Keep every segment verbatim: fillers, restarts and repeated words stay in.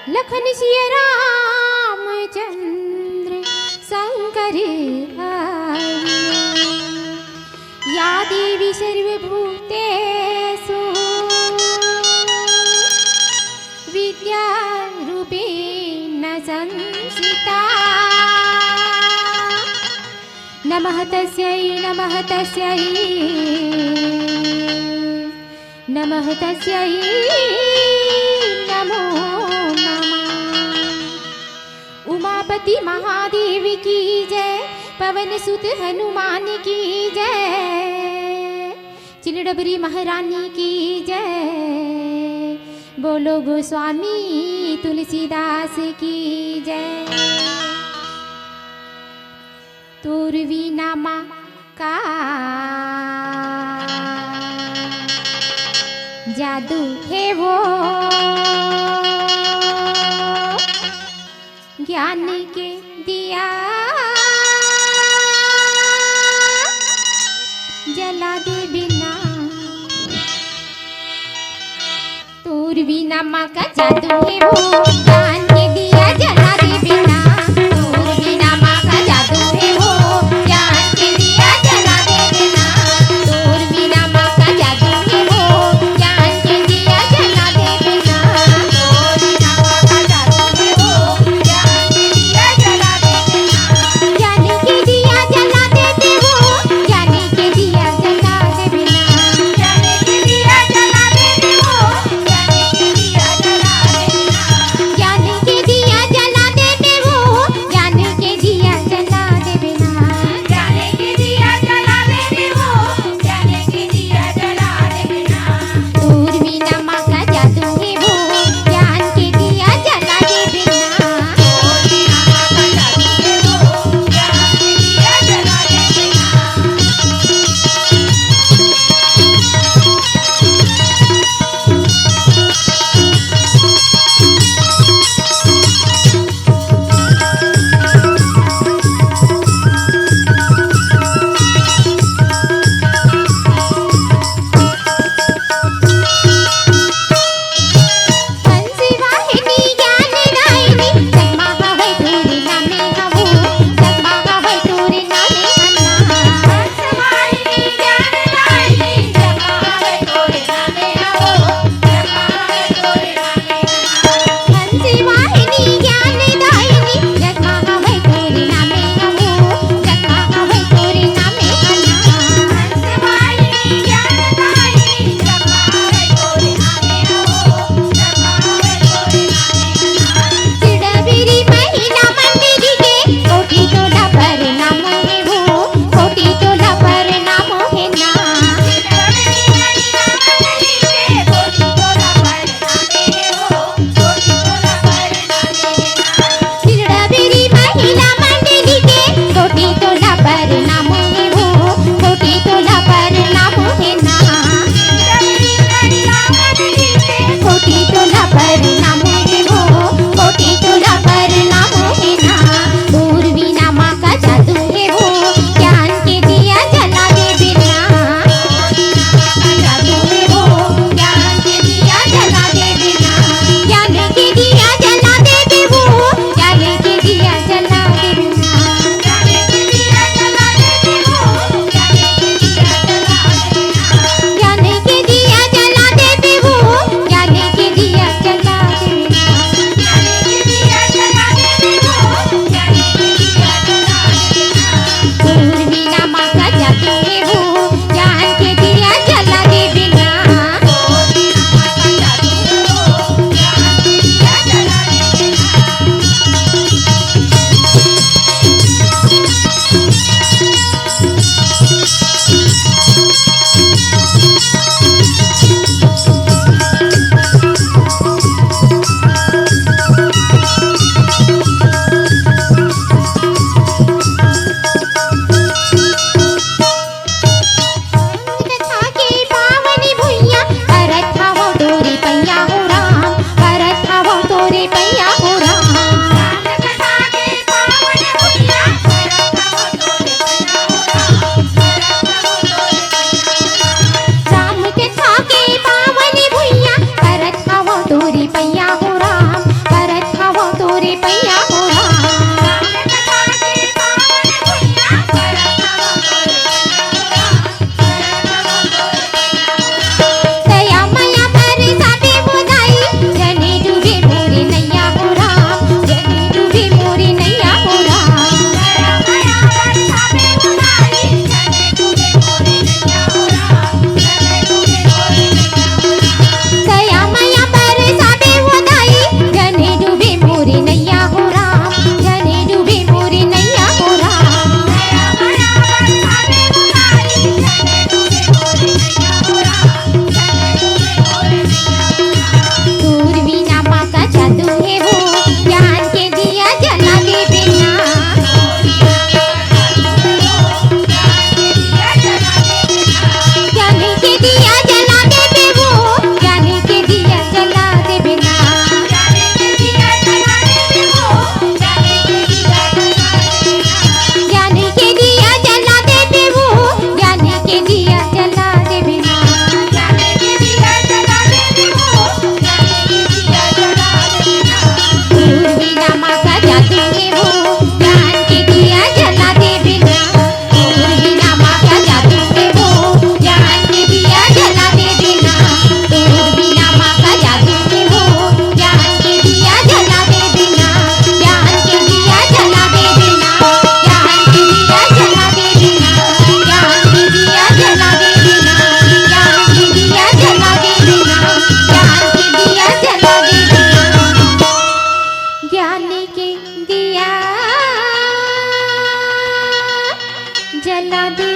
लखन सिया रामचंद्र शंकर हरि। या देवी सर्वभूतेषु विद्यारूपेण संस्थिता। नमः तस्यै, नमः तस्यै, नमः तस्यै, नमो नमः। उमापति महादेव की जय, पवन सुत हनुमान की जय, चिलडबरी महारानी की जय, बोलो गोस्वामी तुलसीदास की जय। तोर बिना माँ का जादू हे वो, ज्ञान के दिया जला दे बिना। तोर बिना माँ का जादू हे वो, ज्ञान के दिया जला दे बिना। तोर बिना माँ का जादू हे वो, ज्ञान के दिया जला दे बिना। तोर बिना माँ का जादू हे वो, ज्ञान के दिया जला दे बिना। तोर बिना माँ का जादू हे वो, ज्ञान के दिया जला दे बिना। ज्ञान के दिया जला देते वो, ज्ञान के दिया जला दे बिना। ज्ञान के दिया जला देते वो, ज्ञान के दिया जला दे बिना। ज्ञान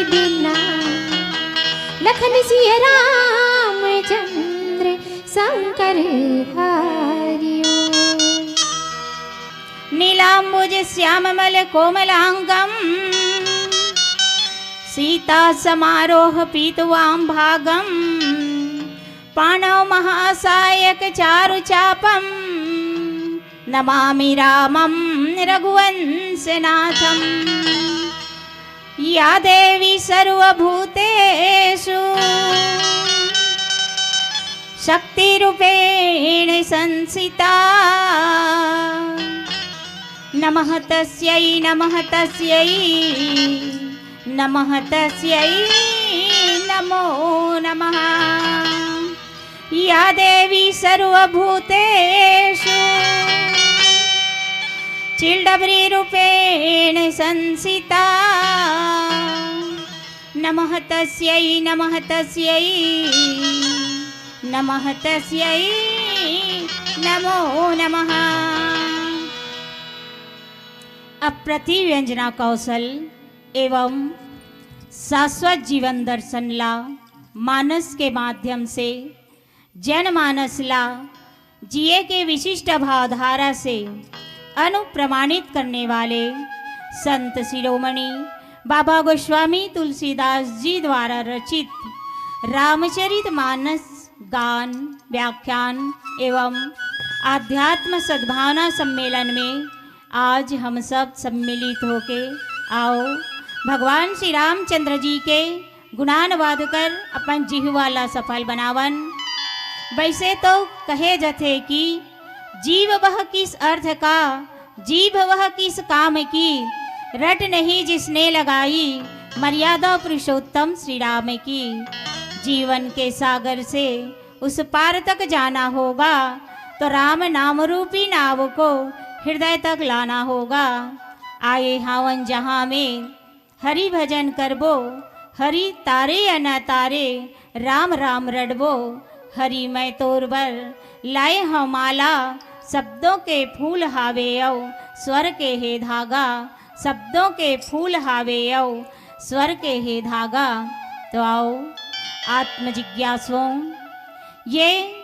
बिना। लखन सिया रामचंद्र शंकर हरिओ। नीलाम्बुज श्यामल कोमलांगम। सीता समारोह पीतवाम भागम। पाणौ महासायक चारु चापम। नमामि रामं रघुवंशनाथम्। या देवी सर्वभूतेषु शक्तिरूपेण संस्थिता। नमः तस्यै, नमः तस्यै, नमः तस्यै, नमो नमः। या देवी सर्वभूतेषु चिलडबरी रूपेण संस्थिता। नमः तस्यै, नमः तस्यै, नमः तस्यै, नमो नमः। अब प्रतिव्यंजना कौशल एवं शाश्वत जीवन दर्शन ला मानस के माध्यम से जनमानस ला जिए के विशिष्ट भावधारा से अनुप्रमाणित करने वाले संत शिरोमणि बाबा गोस्वामी तुलसीदास जी द्वारा रचित रामचरित मानस गान, व्याख्यान एवं आध्यात्म सद्भावना सम्मेलन में आज हम सब सम्मिलित होके आओ भगवान श्री रामचंद्र जी के गुणानुवाद कर अपन जिह्वा ला सफल बनावन। वैसे तो कहे जथे कि जीव वह किस अर्थ का, जीभ वह किस काम की, रट नहीं जिसने लगाई, मर्यादा पुरुषोत्तम श्री राम की। जीवन के सागर से उस पार तक जाना होगा, तो राम नाम रूपी नाव को हृदय तक लाना होगा। आए हावन जहाँ में हरि भजन करबो, हरि तारे या न तारे, राम राम रटबो। हरि मैं तोर बर लाए हव माला, शब्दों के फूल हावे अउ स्वर के हे धागा, शब्दों के फूल हावे अउ स्वर के हे धागा। तो आओ आत्म जिज्ञासुओं, ये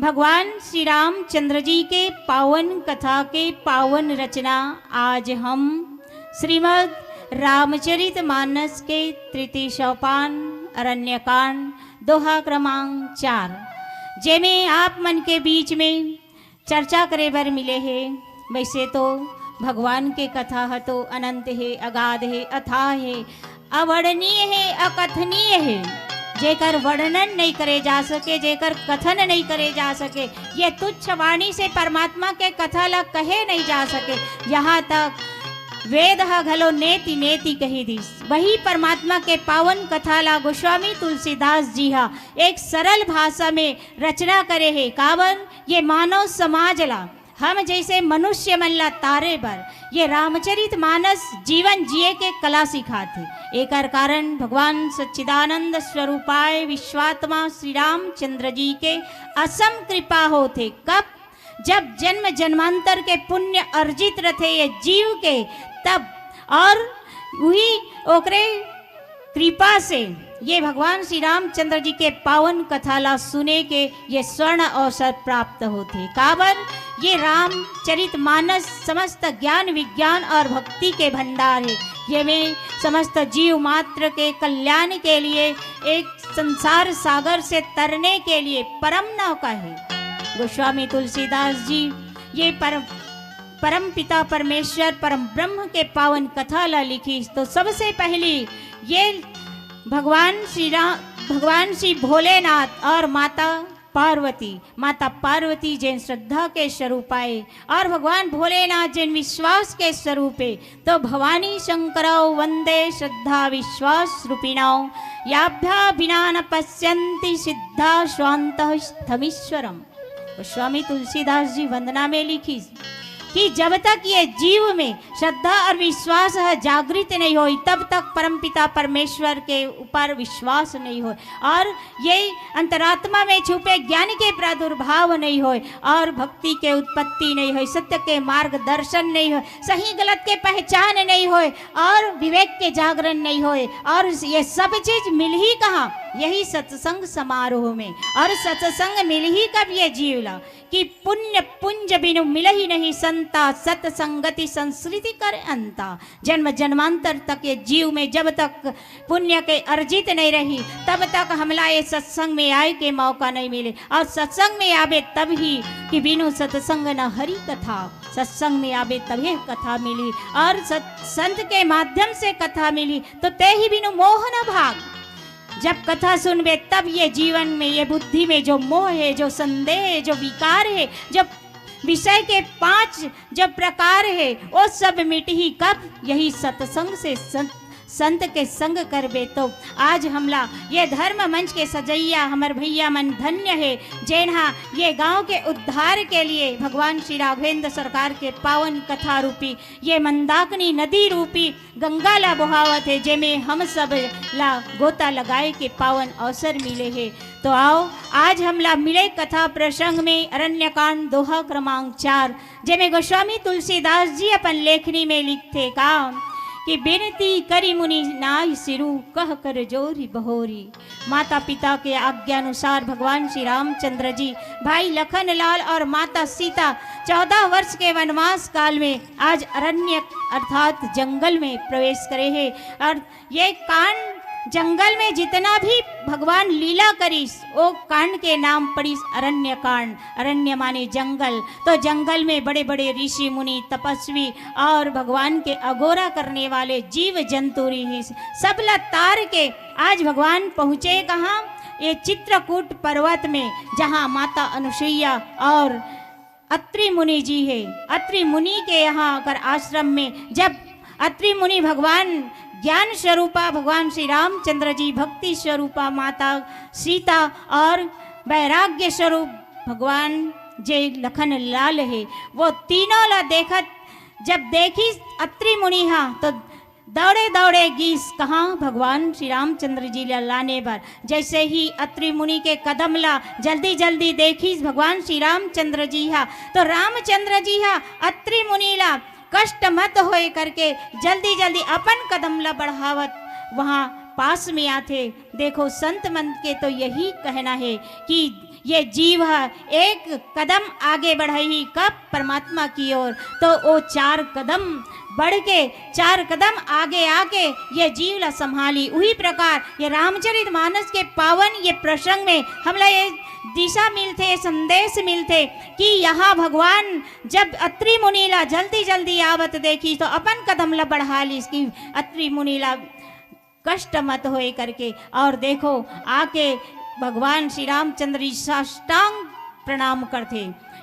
भगवान श्री रामचंद्र जी के पावन कथा के पावन रचना आज हम श्रीमद् रामचरित मानस के तृतीय सोपान अरण्यकांड दोहा क्रमांक चार, जेमे आप मन के बीच में चर्चा करे बर मिले हे। वैसे तो भगवान के कथा ह तो अनंत हे, अगाध हे, अथाह हे, अवर्णनीय हे, अकथनीय हे, जेकर वर्णन नहीं करे जा सके, जेकर कथन नहीं करे जा सके, ये तुच्छ वाणी से परमात्मा के कथा ला कहे नहीं जा सके। यहाँ तक वेद ह घलो नेति नेति कही दिस। वही परमात्मा के पावन कथा ला गोस्वामी तुलसीदास जी हा एक सरल भाषा में रचना करे हे। काबर? ये मानव समाज ला, हम जैसे मनुष्य मन ला तारे बर ये रामचरित मानस जीवन जिए के कला सिखाथे। एकर कारण भगवान सच्चिदानंद स्वरूपाय विश्वात्मा श्री रामचंद्र जी के असम कृपा होथे। कब? जब जन्म जन्मांतर के पुण्य अर्जित रथे ये जीव के, तब और वही ओकरे कृपा से ये भगवान श्री रामचंद्र जी के पावन कथा ला सुने के ये स्वर्ण अवसर प्राप्त होथे। काबर? ये रामचरित मानस समस्त ज्ञान विज्ञान और भक्ति के भंडार हे। ये में समस्त जीव मात्र के कल्याण के लिए, एक संसार सागर से तरने के लिए परम नौका हे। गोस्वामी तुलसीदास जी ये परम परम पिता परमेश्वर परम ब्रह्म के पावन कथा ला लिखिस, तो सबसे पहली ये भगवान श्री राम, भगवान श्री भोलेनाथ और माता पार्वती, माता पार्वती जेन श्रद्धा के स्वरूप आए और भगवान भोलेनाथ जेन विश्वास के स्वरूप हे, तो भवानी शंकरौ वंदे श्रद्धा विश्वास रूपिणौ, याभ्या बिना न पश्यंती सिद्धा स्वांतः स्थमीश्वरम। गोस्वामी तुलसीदास जी वंदना में लिखिस, कि जब तक ये जीव में श्रद्धा और विश्वास ह जागृत नहीं होय, तब तक परमपिता परमेश्वर के ऊपर विश्वास नहीं होय। और ये अंतरात्मा में छुपे ज्ञान के प्रादुर्भाव नहीं होय और भक्ति के उत्पत्ति नहीं होय, सत्य के मार्गदर्शन नहीं होय, सही गलत के पहचान नहीं होय और विवेक के जागरण नहीं होय। और ये सब चीज मिलही कहाँ? यही सत्संग समारोह में। और सत्संग मिलही कब ये जीव ला? कि पुण्य पुंज बिनु मिलही नहीं संता, सत संगति संस्कृति कर अंता। जन्म जन्मांतर तक ये जीव में जब तक पुण्य के अर्जित नहीं रही, तब तक हमला ये सत्संग में आए के मौका नहीं मिले। और सत्संग में आवे तब ही, कि बिनु सत्संग न हरि कथा। सत्संग में आवे तब ये कथा मिली और सत संत के माध्यम से कथा मिली, तो ते ही बिनु मोह न भाग। जब कथा सुनबे, तब ये जीवन में, ये बुद्धि में जो मोह है, जो संदेह है, जो विकार है, जो विषय के पांच जो प्रकार है, वो सब मिटही कब? यही सत्संग से, संत, संत के संग करबे तो। आज हमला ये धर्म मंच के सजैया हमर भैया मन धन्य है, जेन हा ये गांव के उद्धार के लिए भगवान श्री राघवेंद्र सरकार के पावन कथा रूपी, ये मंदाकिनी नदी रूपी गंगा ला बोहावत हे, जेमे हम सब ला गोता लगाए के पावन अवसर मिले हे। तो आओ, आज हमला मिले कथा प्रसंग में अरण्यकांड दोहा क्रमांक चार, जेमे गोस्वामी तुलसीदास जी अपन लेखनी में लिखथे का कि बिनती करि मुनि नाहि सिरु, कहि कर जोरि बहोरि। माता पिता के आज्ञा अनुसार भगवान श्री रामचंद्र जी, भाई लखन लाल और माता सीता चौदह वर्ष के वनवास काल में आज अरण्य अर्थात जंगल में प्रवेश करे हे। और ये कांड, जंगल में जितना भी भगवान लीला करिस, वो कांड के नाम पड़िस अरण्य कांड। अरण्य माने जंगल। तो जंगल में बड़े बड़े ऋषि मुनि, तपस्वी और भगवान के अगोरा करने वाले जीव जंतु रहिस, सब ला तार के आज भगवान पहुँचे कहाँ? ये चित्रकूट पर्वत में, जहाँ माता अनुसुईया और अत्रि मुनि जी हे। अत्रि मुनि के यहाँ अगर आश्रम में जब अत्रि मुनि भगवान ज्ञान स्वरूपा भगवान श्री रामचंद्र जी, भक्ति स्वरूपा माता सीता और वैराग्य स्वरूप भगवान जे लखन लाल हे, वो तीनों ला देखत, जब देखिस अत्रि मुनि हा तो दौड़े दौड़े गीस कहाँ? भगवान श्री रामचंद्र जी ला लाने बर। जैसे ही अत्रि मुनि के कदम ला जल्दी जल्दी देखिस भगवान श्री रामचंद्र जी हा, तो रामचंद्र जी हा अत्रि मुनि ला कष्ट मत होए करके जल्दी जल्दी अपन कदम ला बढ़ावत वहाँ पास में आथे। देखो, संत मन के तो यही कहना है कि ये जीव ह एक कदम आगे बढ़ही कब? परमात्मा की ओर। तो वो चार कदम बढ़ के, चार कदम आगे आके ये जीव ला संभाली। उही प्रकार ये रामचरित मानस के पावन ये प्रसंग में हमला ये दिशा मिलथे, संदेश मिलथे कि यहाँ भगवान जब अत्रि मुनि ला जल्दी जल्दी आवत देखिस तो अपन कदम ला बढ़ा लिस कि अत्रि मुनि ला कष्ट मत होए करके। और देखो, आके भगवान श्री रामचंद्र जी साष्टांग प्रणाम करथे।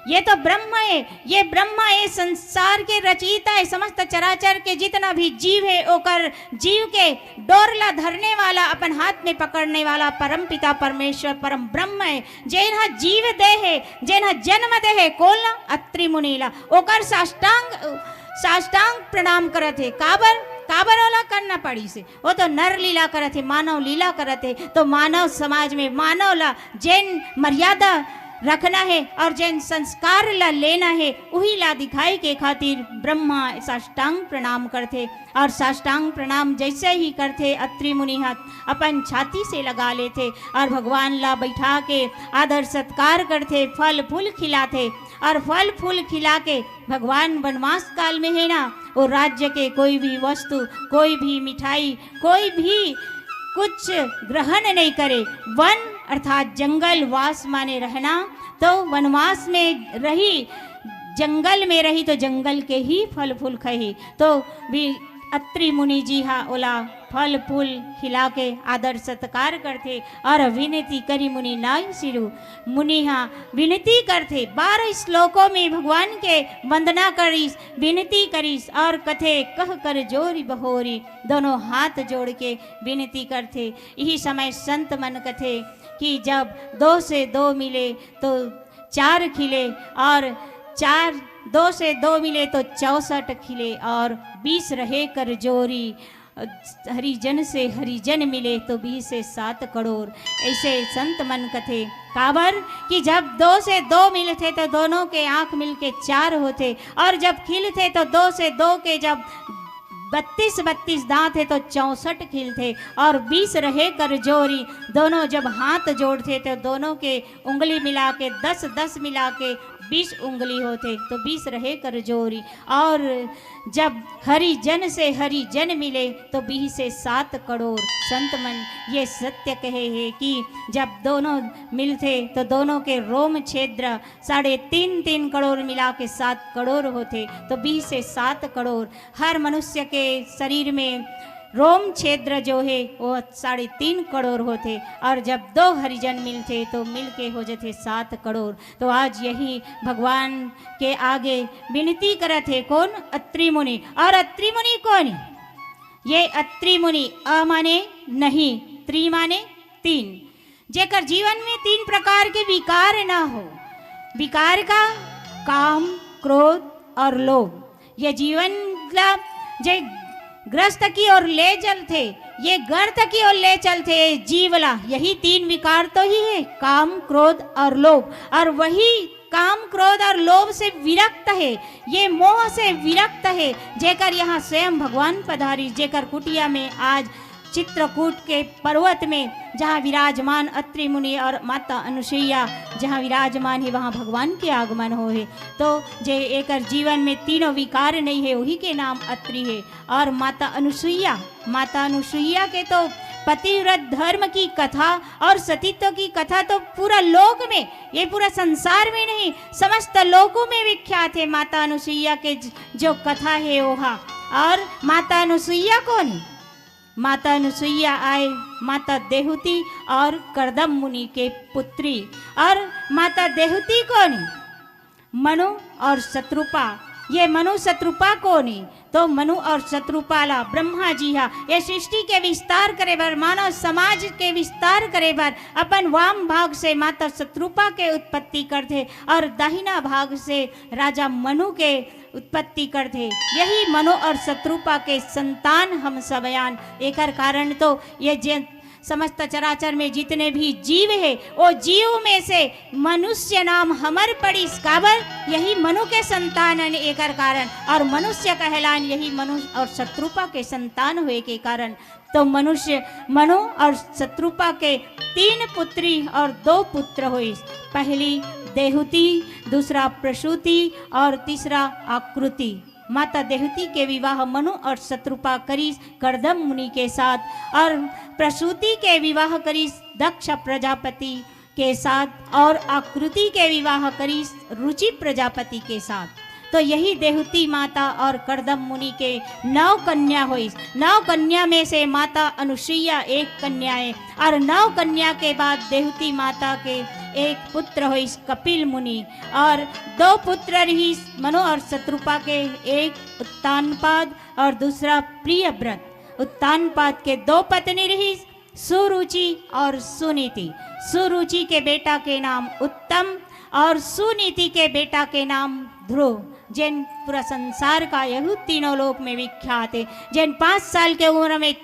ये तो ब्रह्म है, ये ब्रह्म है, संसार के रचयिता है, समस्त चराचर के जितना भी जीव है, ओकर जीव के डोर ला धरने वाला, अपन हाथ में पकड़ने वाला परम पिता परमेश्वर परम ब्रह्म है, जेन ह जीव दे हे, जेन ह जन्म दे हे, कोन ला? अत्रि मुनि ला। ओकर साष्टांग, साष्टांग प्रणाम करत हे। काबर, काबर ओला करना पड़िस हे? वो तो नर लीला करत हे, मानव लीला करत हे। तो मानव समाज में मानव ला जेन मर्यादा रखना हे और जेन संस्कार ला लेना हे, उही ला दिखाए के खातिर ब्रह्मा साष्टांग प्रणाम करथे। और साष्टांग प्रणाम जैसे ही करथे, अत्रि मुनि हा अपन छाती से लगा लेथे और भगवान ला बैठा के आदर सत्कार करथे, फल फूल खिलाथे। और फल फूल खिला के भगवान वनवास काल में है ना, वो राज्य के कोई भी वस्तु, कोई भी मिठाई, कोई भी कुछ ग्रहण नहीं करे। वन अर्थात जंगल, वास माने रहना, तो वनवास में रही, जंगल में रही तो जंगल के ही फल फूल खही। तो भी अत्रि मुनि जी हा ओला फल फूल खिला के आदर सत्कार करथे और विनती करी मुनि नाई सिरु। मुनि हा विनती करथे, बारह श्लोकों में भगवान के वंदना करिस, विनती करिस और कथे, कहि कर जोरि बहोरि, दोनों हाथ जोड़ के विनती करथे। यही समय संत मन कथे कि जब दो से दो मिले तो चार खिले और चार दो से दो मिले तो चौसठ खिले, और बीस रहे कर जोरी। हरिजन से हरिजन मिले तो बीस से सात करोड़। ऐसे संत मन कथे, काबर कि जब दो से दो मिलथे तो दोनों के आंख मिलके चार होथे, और जब खिलथे तो दो से दो के जब बत्तीस बत्तीस दांत हे तो चौसठ खिलथे, और बीस रहे कर जोरी। दोनों जब हाथ जोड़थे तो दोनों के उंगली मिला के दस, दस मिला के बीस उंगली होथे, तो बीस रहे कर जोरी। और जब हरिजन से हरिजन मिले तो बीस से सात करोड़। संत मन ये सत्य कहे हे कि जब दोनों मिलथे तो दोनों के रोम छेद्र साढ़े तीन, तीन करोड़ मिला के सात करोड़ होथे, तो बीस से सात करोड़। हर मनुष्य के शरीर में रोम छेद्र जो हे वो साढ़े तीन करोड़ होथे, और जब दो हरिजन मिलथे तो मिलके हो जथे सात करोड़। तो आज यही भगवान के आगे विनती करत हे कौन? अत्रि मुनि। और अत्रि मुनि कौन? ये अत्रि मुनि, अ माने नहीं, त्रि माने तीन, जेकर जीवन में तीन प्रकार के विकार ना हो। विकार का काम, क्रोध और लोभ। ये जीवन ला जे ग्रस्त की ओर ले चलथे, ये गर्त की ओर ले चलथे जीव ला। यही तीन विकार तो ही है, काम, क्रोध और लोभ। और वही काम, क्रोध और लोभ से विरक्त है, ये मोह से विरक्त है, जेकर यहाँ स्वयं भगवान पधारी, जेकर कुटिया में आज चित्रकूट के पर्वत में जहाँ विराजमान अत्रि मुनि और माता अनुसुईया जहाँ विराजमान है, वहाँ भगवान के आगमन हो है। तो जे एकर जीवन में तीनों विकार नहीं है, वही के नाम अत्रि है। और माता अनुसुईया, माता अनुसुईया के तो पतिव्रत धर्म की कथा और सतीत्व की कथा तो पूरा लोक में, ये पूरा संसार में नहीं, समस्त लोकों में विख्यात है माता अनुसुईया के ज-, जो कथा है ओहा। और माता अनुसुईया कौन है? माता अनुसुईया आए माता देहुती और करदम मुनि के पुत्री। और माता देहुती कौन है? मनु और शत्रुपा। ये मनु शत्रुपा कौन है? तो मनु और शत्रुपा ला ब्रह्मा जी हा ये सृष्टि के विस्तार करे बर, मानव समाज के विस्तार करे बर अपन वाम भाग से माता शत्रुपा के उत्पत्ति करथे और दाहिना भाग से राजा मनु के उत्पत्ति करथे। यही मनु और शत्रुपा के संतान हम सबयान। एकर कारण तो ये जे समस्त चराचर में जितने भी जीव है, वो जीव में से मनुष्य नाम हमर पड़िस। काबर? यही मनु के संतान हन, एकर कारण। और मनुष्य कहलान यही मनु और शत्रुपा के संतान होए के कारण। तो मनुष्य, मनु और शत्रुपा के तीन पुत्री और दो पुत्र होइस। पहली देहुती, दूसरा प्रसूति और तीसरा आकृति। माता देहुती के विवाह मनु और शत्रुपा करिस करदम मुनि के साथ, और प्रसूति के विवाह करिस दक्ष प्रजापति के साथ, और आकृति के विवाह करिस रुचि प्रजापति के साथ। तो यही देहुती माता और करदम मुनि के नौ कन्या होइस। नौ कन्या में से माता अनुसुईया एक कन्या है, और नौ कन्या के बाद देहुती माता के एक पुत्र होइस कपिल मुनि, और दो पुत्र रहिस मनु और शत्रुपा के, एक उत्तानपाद और दूसरा प्रियव्रत। उत्तानपाद के दो पत्नी रहिस, सुरुचि और सुनीति। सुरुचि के बेटा के नाम उत्तम और सुनीति के बेटा के नाम ध्रुव, जेन पूरा संसार का यहू तीनों लोक में विख्यात है, जेन पाँच साल के उम्र में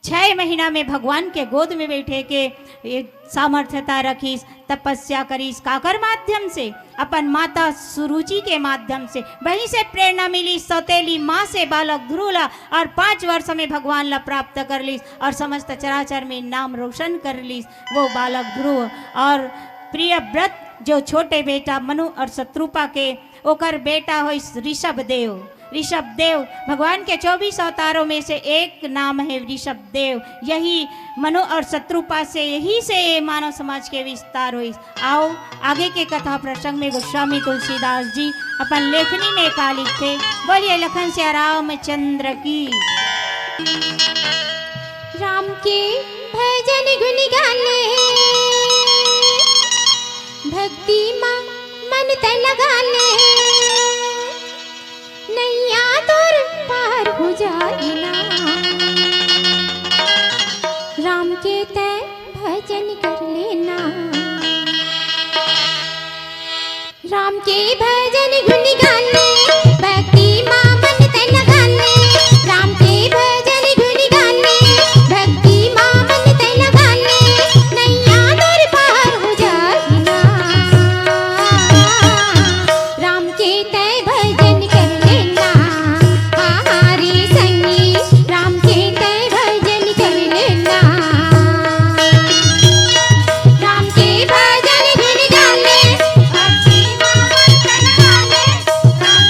छह महीना में भगवान के गोद में बैठे के एक सामर्थ्यता रखिस, तपस्या करिस। काकर माध्यम से? अपन माता सुरुचि के माध्यम से। वहीं से प्रेरणा मिली सौतेली माँ से बालक ध्रुव ला, और पाँच वर्ष में भगवान ला प्राप्त कर लिस और समस्त चराचर में नाम रोशन कर लिस वो बालक ध्रुव। और प्रियव्रत जो छोटे बेटा मनु और शत्रुपा के, ओकर बेटा होइस ऋषभ देव। ऋषभ देव भगवान के चौबीस अवतारों में से एक नाम है ऋषभ देव। यही मनु और शत्रुपा से, यही से ये मानव समाज के विस्तार होइस। आओ, आगे के कथा प्रसंग में गोस्वामी तुलसीदास जी अपन लेखनी में का लिखथे। बोलिए लखन सिया रामचंद्र की। राम के भजन गुण गाने, भक्ति मा मन तन लगाने, नैया तोर पार हो जाए ना। राम के तै भजन कर लेना। राम के भजन गुण गाने, भक्ति मा मन तन गाने। राम के भजन गुण गाने, भक्ति मा मन तन गाने। नैया दर पार हो जाही ना। राम के तै भजन कर लेना, हाँ रे संगी। राम के तै भजन कर लेना। राम के भजन गुण गाने, भक्ति मा मन तन गाने। राम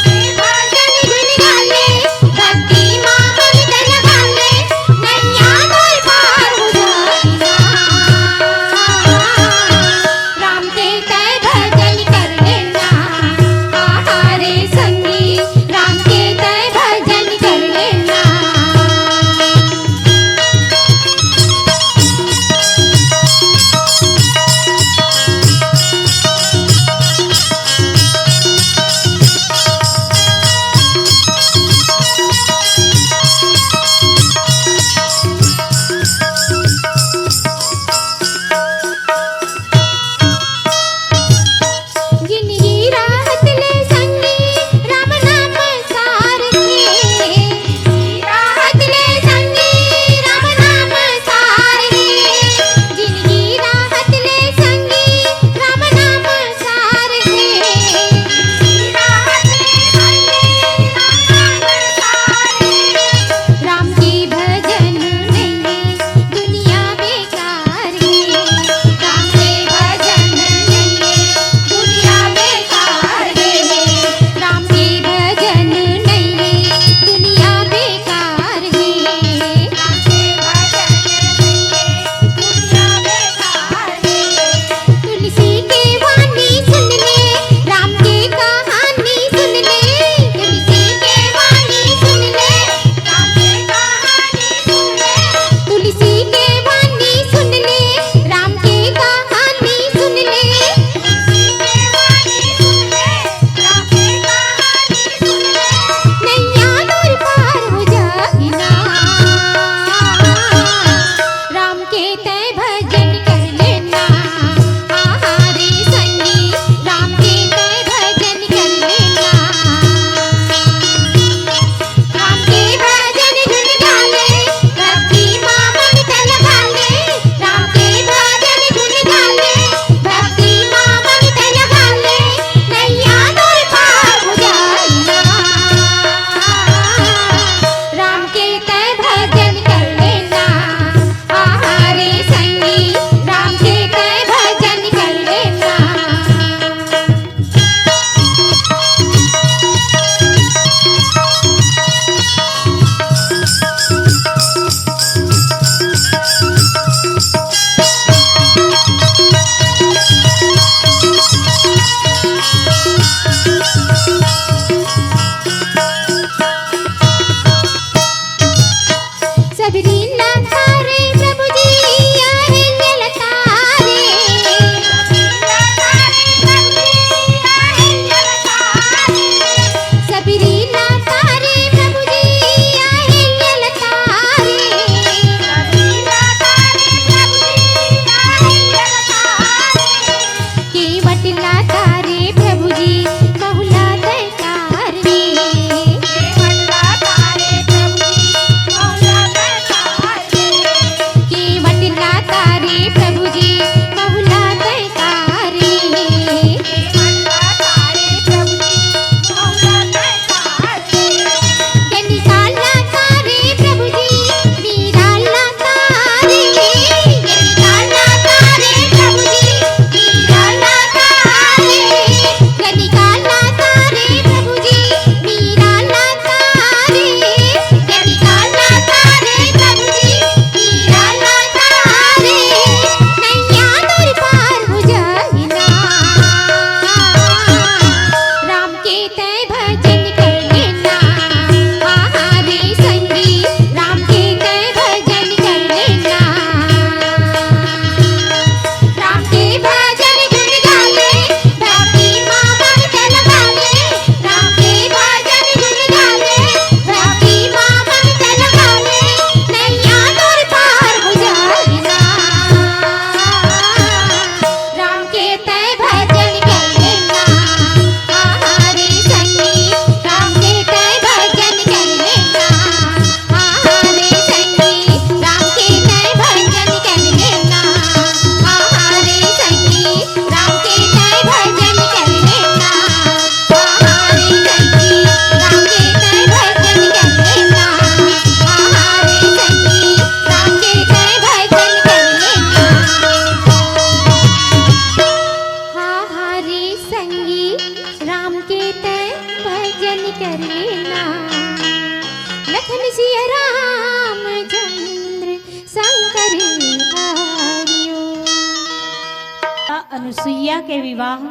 अनुसुईया के विवाह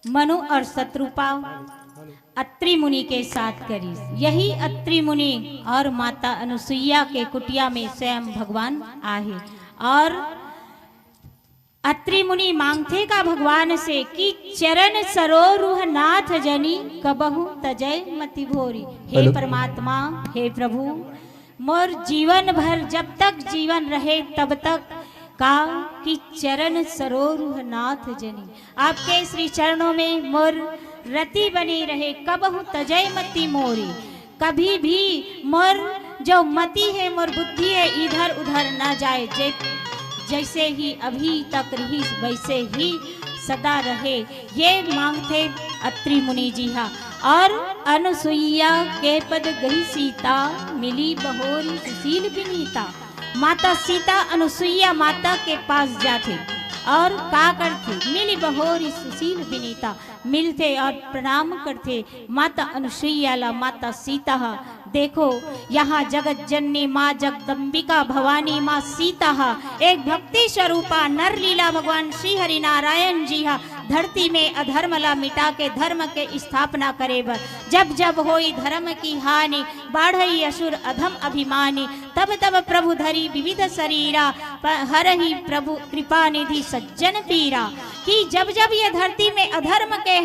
मनु और शतरूपा अत्रि मुनि के साथ करिस। यही अत्रि मुनि और माता अनुसुईया के कुटिया में स्वयं भगवान आहे। और अत्रि मुनि मांगथे का भगवान से कि चरण सरोरुह नाथ जनी कबहु तजय मति भोरी। हे हेलो। परमात्मा, हे प्रभु, मोर जीवन भर जब तक जीवन रहे तब तक का कि चरण सरोरुह नाथ जनी, आपके श्री चरणों में मोर रति बनी रहे, कबहु तजय मति मोरी। कभी भी मोर जो मति हे, मोर बुद्धि हे, इधर उधर ना जाए, जे जैसे ही अभी तक रही वैसे ही सदा रहे, ये मांगथे अत्रि मुनि जी हा। और अनुसुईया के पद गई सीता, मिली बहोरी सुशील बिनीता। माता सीता अनुसुईया माता के पास जाथे और का करथे, मिली बहोरी सुशील बिनीता, मिलथे और प्रणाम करथे माता अनुसुईया ला। माता सीता हा, देखो, यहाँ जगत जननी माँ जगदम्बिका भवानी माँ सीता हा एक भक्ति स्वरूपा नर लीला भगवान श्री हरि नारायण जी हा धरती में अधर्म ला मिटा के धर्म के स्थापना करे बर। जब जब होई धर्म की हानि, बाढ़ई असुर अधम अभिमानी, तब तब प्रभु धरी विविध शरीरा, प-, हरहि प्रभु कृपा निधि सज्जन पीरा। कि जब जब ये धरती में अधर्म के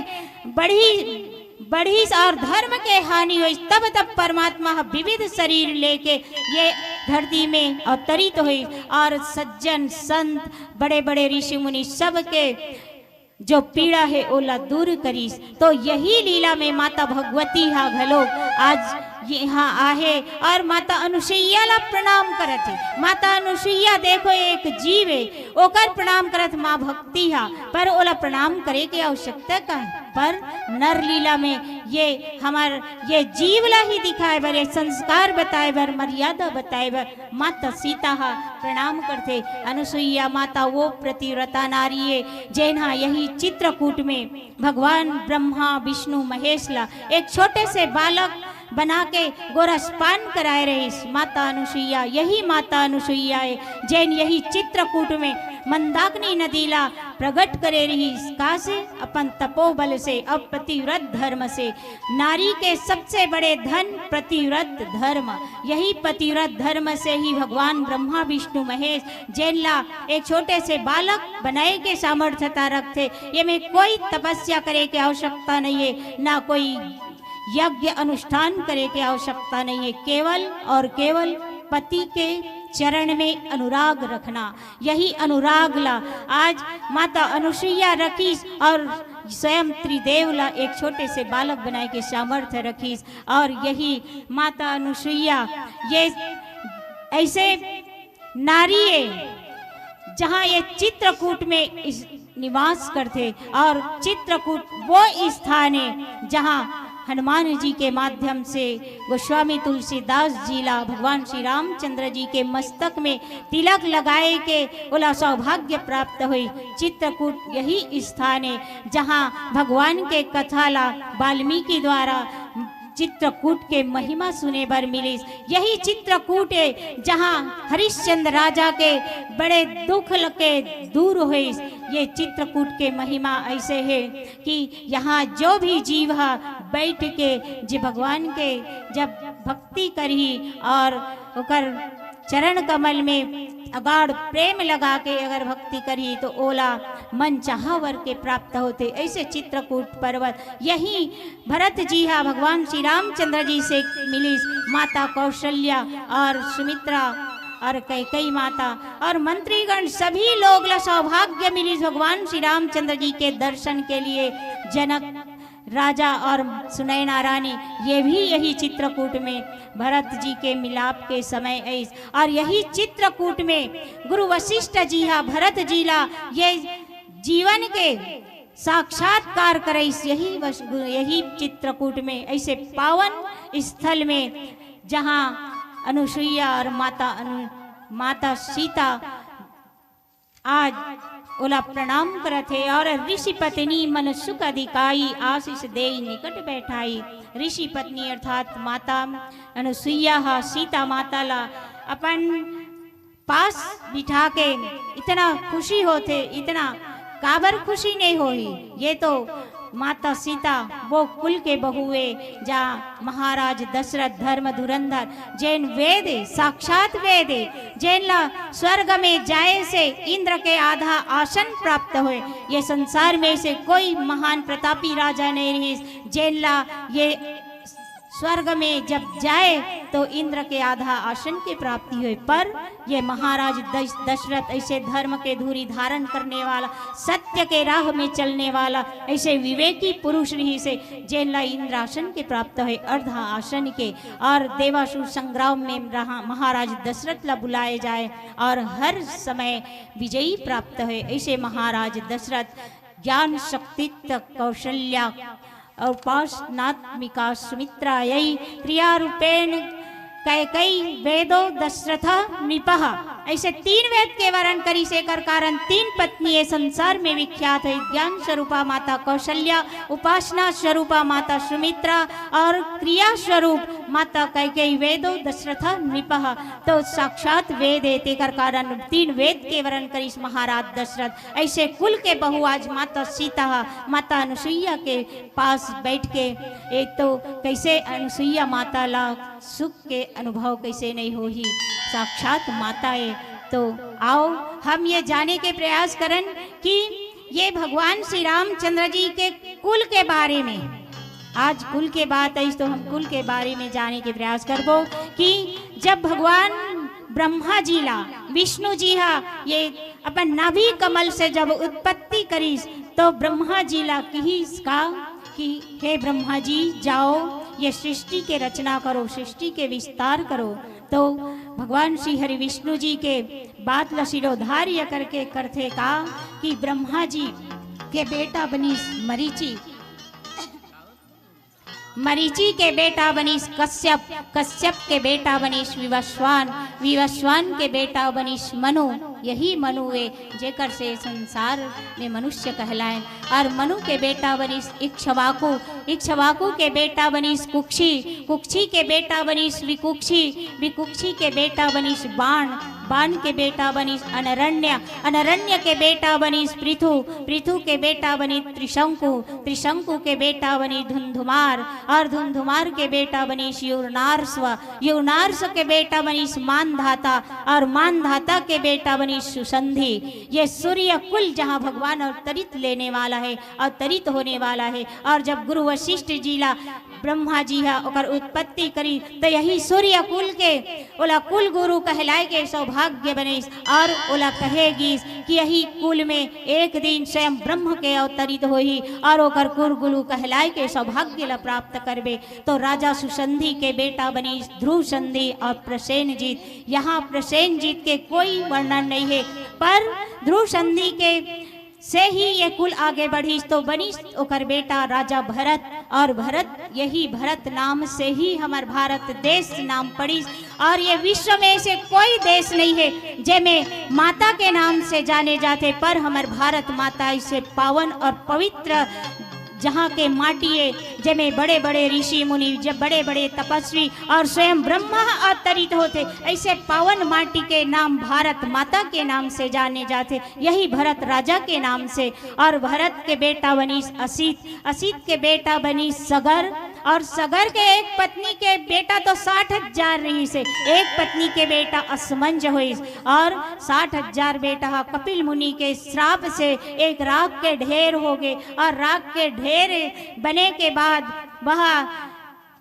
बढ़ी बढ़िस और धर्म के हानि होइस, तब तब परमात्मा ह विविध शरीर लेके ये धरती में अवतरित होइस और सज्जन संत, बड़े बड़े ऋषि मुनि सबके जो पीड़ा हे ओला दूर करिस। तो यही लीला में माता भगवती हा घलो आज यहाँ आहे और माता अनुसुईया ला प्रणाम करत हे। माता अनुसुईया देखो एक जीव हे, ओकर प्रणाम करत माँ भक्ति हा, पर ओला प्रणाम करे के आवश्यकता का हे? पर नर लीला में ये हमर ये जीव ला ही दिखाए बर, ये संस्कार बताए बर, मर्यादा बताए बर माता सीता हा प्रणाम करथे। अनुसुईया माता वो पतिव्रता नारी हे, जेन हा यही चित्रकूट में भगवान ब्रह्मा, विष्णु, महेश ला एक छोटे से बालक बना के गोरसपान कराए रहिस माता अनुसुईया। यही माता अनुसुईया हे, जेन यही चित्रकूट में मंदाकिनी नदी ला प्रगट करे रहिस। का से? अपन तपोबल से, अब पतिव्रत धर्म से। नारी के सबसे बड़े धन पतिव्रत धर्म। यही पतिव्रत धर्म से ही भगवान ब्रह्मा, विष्णु, महेश जेन ला एक छोटे से बालक बनाए के सामर्थ्यता रखथे। ये में कोई तपस्या करे के आवश्यकता नहीं हे, ना कोई यज्ञ अनुष्ठान करे के आवश्यकता नहीं हे। केवल और केवल पति के चरण में अनुराग रखना, यही अनुराग ला आज माता अनुसुईया रखिस और स्वयं त्रिदेव ला एक छोटे से बालक बनाए के सामर्थ्य रखिस। और यही माता अनुसुईया ये ऐसे नारी हे, जहाँ ये चित्रकूट में इस निवास करथे और चित्रकूट वो स्थान हे, जहाँ हनुमान जी के माध्यम से गोस्वामी तुलसीदास जी ला भगवान श्री रामचंद्र जी के मस्तक में तिलक लगाए के ओला सौभाग्य प्राप्त होइस। चित्रकूट यही स्थान हे, जहाँ भगवान के कथा ला वाल्मीकि द्वारा चित्रकूट के महिमा सुने बर मिलिस। यही चित्रकूट हे, जहाँ हरिश्चंद्र राजा के बड़े दुख ल-, के दूर होइस। ये चित्रकूट के महिमा ऐसे हे कि यहाँ जो भी जीव हा बैठ के जे भगवान के जब भक्ति करही और ओकर चरण कमल में अगाढ़ प्रेम लगा के अगर भक्ति करही तो ओला मन चाहा वर के प्राप्त होथे। ऐसे चित्रकूट पर्वत यही भरत जी हा भगवान श्री रामचंद्र जी से मिलिस, माता कौशल्या और सुमित्रा और कैकई माता और मंत्रीगण सभी लोग ला सौभाग्य मिलिस भगवान श्री रामचंद्र जी के दर्शन के लिए। जनक राजा और सुनैना रानी ये भी यही चित्रकूट में भरत जी के मिलाप के समय आइस और यही चित्रकूट में गुरु वशिष्ठ जी हा भरत जी ला ये जीवन के साक्षात्कार करइस। यही वश-, यही चित्रकूट में ऐसे पावन स्थल में जहाँ अनुसुईया और माता अनु-, माता सीता आज ओला प्रणाम करत हे और ऋषि पत्नी मन सुख अधिकाई आशीष देई निकट बैठाई। ऋषि पत्नी अर्थात माता अनुसुईया हा सीता माता ला अपन पास बिठा के इतना खुशी होथे, इतना काबर खुशी नहीं होही? ये तो माता सीता वो कुल के बहू ए, जा महाराज दशरथ धर्म धुरंधर, जेन वेद ए, साक्षात वेद ए, जेन ला स्वर्ग में जाए से इंद्र के आधा आसन प्राप्त होए। ये संसार में से कोई महान प्रतापी राजा नहीं रहिस, जेन ला ये स्वर्ग में जब जाए तो इंद्र के आधा आसन के प्राप्ति होए। पर ये महाराज दश-, दशरथ ऐसे धर्म के धूरी धारण करने वाला, सत्य के राह में चलने वाला, ऐसे विवेकी पुरुष रहिस हे, जेन ला इंद्रासन के प्राप्त होए, अर्ध आसन के। और देवासुर संग्राम में रहा, महाराज दशरथ ला बुलाए जाए और हर समय विजयी प्राप्त होए। ऐसे महाराज दशरथ ज्ञान शक्ति कौशल्या और उपासनात्मिका सुमित्रायै क्रिया रूपेण कैकई वेदो दशरथ नृपः। ऐसे तीन वेद के वरण करिस, एकर कारण तीन पत्नी ए संसार में विख्यात है। ज्ञान स्वरूपा माता कौशल्या, उपासना स्वरूपा माता सुमित्रा और क्रिया स्वरूप माता कैकई वेदो दशरथ नृपः। तो साक्षात वेद ए, तेकर कारण तीन वेद के वरण करिस महाराज दशरथ। ऐसे कुल के बहू आज माता सीता ह, माता अनुसुईया के पास बैठ के, एक तो कैसे अनुसुईया माता ला सुख के अनुभव कैसे नहीं होही, साक्षात माता ए। तो आओ हम ये जाने के प्रयास करन कि ये भगवान श्री रामचंद्र जी के कुल के बारे में, आज कुल के बात आई तो हम कुल के बारे में जाने के प्रयास करबो कि जब भगवान ब्रह्मा जी ला विष्णु जी हा ये अपन नाभि कमल से जब उत्पत्ति करिस तो ब्रह्मा जी ला किहिस का कि हे ब्रह्मा जी, जाओ ये सृष्टि के रचना करो, सृष्टि के विस्तार करो। तो भगवान श्री हरि विष्णु जी के बात ला शिरोधार्य करके करथे का कि ब्रह्मा जी के बेटा बनिस मरीचि, मरीचि के बेटा बनिस कश्यप, कश्यप के बेटा बनिस विवस्वान, विवस्वान के बेटा बनिस मनु। यही मनु ए जेकर से संसार में मनुष्य कहलायन। और मनु के बेटा बनिस इक्ष्वाकु, इक्ष्वाकु के बेटा बनिस कुक्षी, कुक्षी के बेटा बनिस विकुक्षी, विकुक्षी के बेटा बनिस बाण, बाण के बेटा बनिस अनरण्य, अनरण्य के बेटा बनिस पृथु, पृथु के बेटा बनिस त्रिशंकु, त्रिशंकु के बेटा बनिस धुंधुमार और धुंधुमार के बेटा बनिस यूरनार्स्व, यूरनार्स्व के बेटा बनिस मानधाता और मानधाता के बेटा बनिस सुसंधि। ये सूर्य कुल जहाँ भगवान अवतरित लेने वाला है, अवतरित होने वाला है। और जब गुरु वशिष्ठ जी ला ब्रह्मा जी हा ओकर उत्पत्ति करी, तो यही सूर्य कुल के ओला कुल गुरु कहलाए के सौभाग्य बनिस। और ओला कहे गिस कि यही कुल में एक दिन स्वयं ब्रह्म के अवतरित होही और ओकर कुल गुरु कहलाए के सौभाग्य ला प्राप्त करबे। तो राजा सुसंधि के बेटा बनिस ध्रुव संधि और प्रसेनजीत। यहाँ प्रसेनजीत के कोई वर्णन नहीं है, पर ध्रुव संधि के से ही ये कुल आगे बढ़िस तो बनिस ओकर बेटा राजा भरत, और भरत, यही भरत नाम से ही हमर भारत देश नाम पड़िस। और ये विश्व में ऐसे कोई देश नहीं है जेमे माता के नाम से जाने जाथे, पर हमर भारत माता ऐसे पावन और पवित्र जहाँ के माटी ए, जेमे बड़े-बड़े ऋषि मुनि, जब बड़े-बड़े तपस्वी और स्वयं ब्रह्मा अवतरित होथे, ऐसे पावन माटी के नाम भारत माता के नाम से जाने जाथे, यही भरत राजा के नाम से। और भरत के बेटा बनिस असित, असित के बेटा बनिस सगर, और सगर के एक पत्नी के बेटा तो साठ हजार रहिस हे, एक पत्नी के बेटा असमंज होइस, और साठ हजार बेटा हा कपिल मुनि के श्राप से एक राख के ढेर हो गे, और राख के ढेर बने के बाद वह